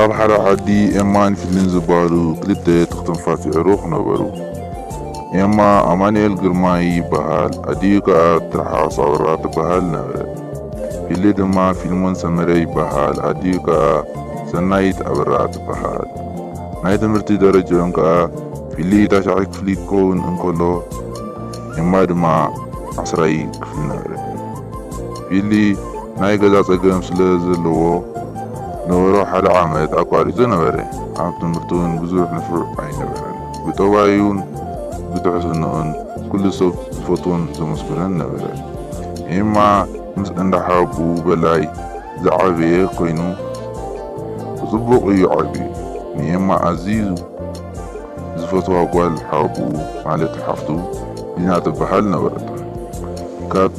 ኣብ ሓደ ዓዲ ኤማን ፊልን ዝበሃሉ ክልተ ትኽትንፋስ የዕሩኽ ነበሩ። ኤማ ኣማኑኤል ግርማይ ይበሃል፣ ኣዲኡ ከኣ ትርሓስ ኣበራ ትበሃል ነበረት። ፊሊ ድማ ፊልሞን ሰመረ ይበሃል፣ ኣዲኡ ከኣ ሰናይት ኣበራ ትበሃል። ናይ ትምህርቲ ደረጃኦም ከኣ ፊሊ ታሽዓይ ክፍሊ ክኸውን እንከሎ፣ ኤማ ድማ ዓስራይ ክፍሊ ነበረ። ፊሊ ናይ ገዛ ጸገም ስለ ዘለዎ፣ ነበሮ ሓደ ዓመት ኣቋሪጹ ነበረ። ኣብ ትምህርቲ እውን ብዙሕ ንፉዕ ኣይነበረን። ብጠባዩን ብትሕትንኡን ኩሉ ሰብ ዝፈትዎን ዘመስግኖን ነበረ። ኤማ ምስ እንዳ ሓወቦኡ በላይ ዝዓበየ ኮይኑ፣ ብጽቡቕ እዩ ዓብዩ። ንኤማ ኣዝዩ ዝፈትዋ ጓል ሓወቦኡ፣ ማለት ሓፍቱ፣ ዲና ትበሃል ነበረቶ። ካብ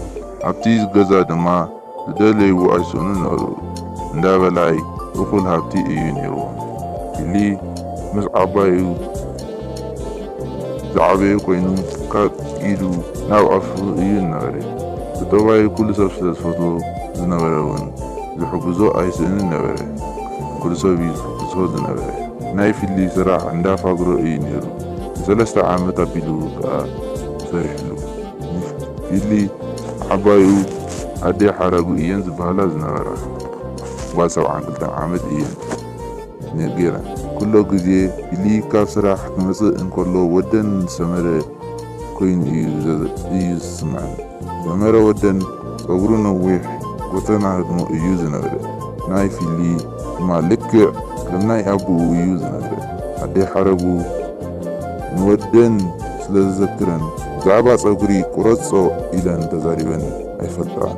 ኣብቲ ገዛ ድማ ዝደለይዎ ኣይስእኑን ነበሩ። እንዳ በላይ እኹል ሃብቲ እዩ ነይርዎም። ፊሊ ምስ ዓባዩ ዝዓበየ ኮይኑ፣ ካብ ኢዱ ናብ ኣፉ እዩ ዝነበረ። ብጠባዩ ኩሉ ሰብ ስለ ዝፈትዎ ዝነበረ እውን ዝሕግዞ ኣይስእንን ነበረ። ኩሉ ሰብ እዩ ዝሕግዞ ዝነበረ። ናይ ፊሊ ስራሕ እንዳ ፋግሮ እዩ ነይሩ። ንሰለስተ ዓመት ኣቢሉ ከኣ ሰሪሕሉ። ፊሊ ዓባዩ ኣደይ ሓረጉ እየን ዝበሃላ ዝነበራ። ጓል ሰብዓን ክልተን ዓመት እየን ነጊረን። ኩሎ ግዜ ፊሊ ካብ ስራሕ ክመጽእ እንከሎ ወደን ዝሰመረ ኮይኑ እዩ ዘ-፣ እዩ ዝስምዐን። ሰመረ ወደን ጸጉሩ ነዊሕ፣ ጎተና ህድሞ እዩ ዝነበረ። ናይ ፊሊ ድማ ልክዕ ከም ናይ ኣቦኡ እዩ ዝነበረ። ኣደይ ሓረጉ ንወደን ስለ ዝዘክረን፣ ብዛዕባ ጸጉሪ ቁረጾ ኢለን ተዛሪበን ኣይፈልጣን።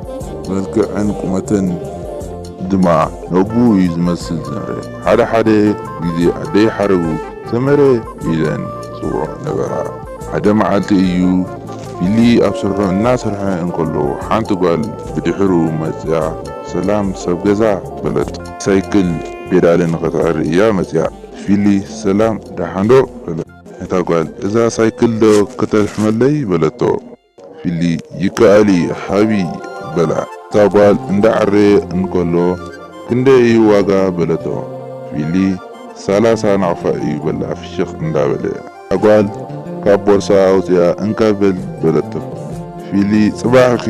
መልክዐን ቁመተን ድማ ነቦኡ እዩ ዝመስል ዝነበረ። ሓደ ሓደ ግዜ ኣደይ ሓረጉ ሰመረ ኢለን ጽውዖ ነበራ። ሓደ መዓልቲ እዩ ፊሊ ኣብ ስርሑ እናሰርሐ እንከሎ ሓንቲ ጓል ብድሕሩ መጽያ፣ "ሰላም ሰብ ገዛ?" በለት። ሳይክል ፔዳል ንኽትዕሪ እያ መጽያ። ፊሊ፣ "ሰላም ደሓን ዶ?" በለ። እታ ጓል፣ "እዛ ሳይክል ዶ ከተልሕመለይ?" በለቶ። ፊሊ፣ "ይከኣል እዩ፣ ሃቢ" በላ። እታ ጓል እንዳዓረየ እንከሎ፣ "ክንደይ እዩ ዋጋ?" በለቶ። ፊሊ፣ "ሰላሳ ናቕፋ እዩ" በላ ፍሽኽ እንዳበለ። እታ ጓል ካብ ቦርሳ ኣውፂኣ፣ "እንካ በል" በለቶ። ፊሊ፣ "ፅባሕ ኢኺ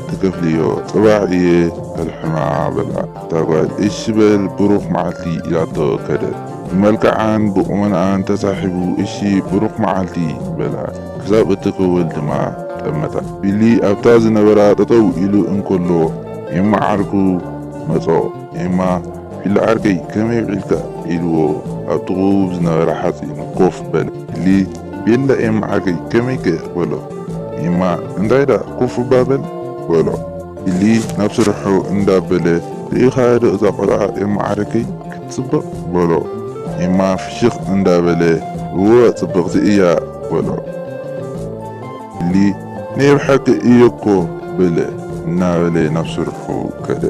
ትከፍልዮ፣ ፅባሕ እየ ከልሕማ" በላ። እታ ጓል፣ "እሺ በል፣ ብሩኽ መዓልቲ" ኢላቶ ከደት። ብመልክዓን ብቁመንኣን ተሳሒቡ፣ "እሺ፣ ብሩኽ መዓልቲ" በላ። ክሳብ እትከውል ድማ ጠመታ። ፊሊ ኣብታ ዝነበራ ጠጠው ኢሉ እንከሎ፣ ኤማ ዓርኩ መጾ። ኤማ፣ "ፊሊ ዓርከይ፣ ከመይ ውዒልካ?" ኢልዎ ኣብ ጥቕኡ ዝነበረ ሓጺን ኮፍ በለ። ፊሊ፣ "ቤላ ኤማ ዓርከይ፣ ከመይከ?" በሎ። ኤማ፣ "እንታይ ደኣ ኮፍ እባ በል" በሎ። ፊሊ ናብ ስርሑ እንዳበለ፣ "ርኢኻያ ዶ እዛ ቆልዓ ኤማ ዓርከይ ክትጽብቕ?" በሎ። ኤማ ፍሽኽ እንዳበለ፣ "እወ ጽብቕቲ እያ" በሎ። ፊሊ፣ "ናይ ብሓቂ እየ እኮ" በለ እናበለ ናብ ስርሑ ከደ።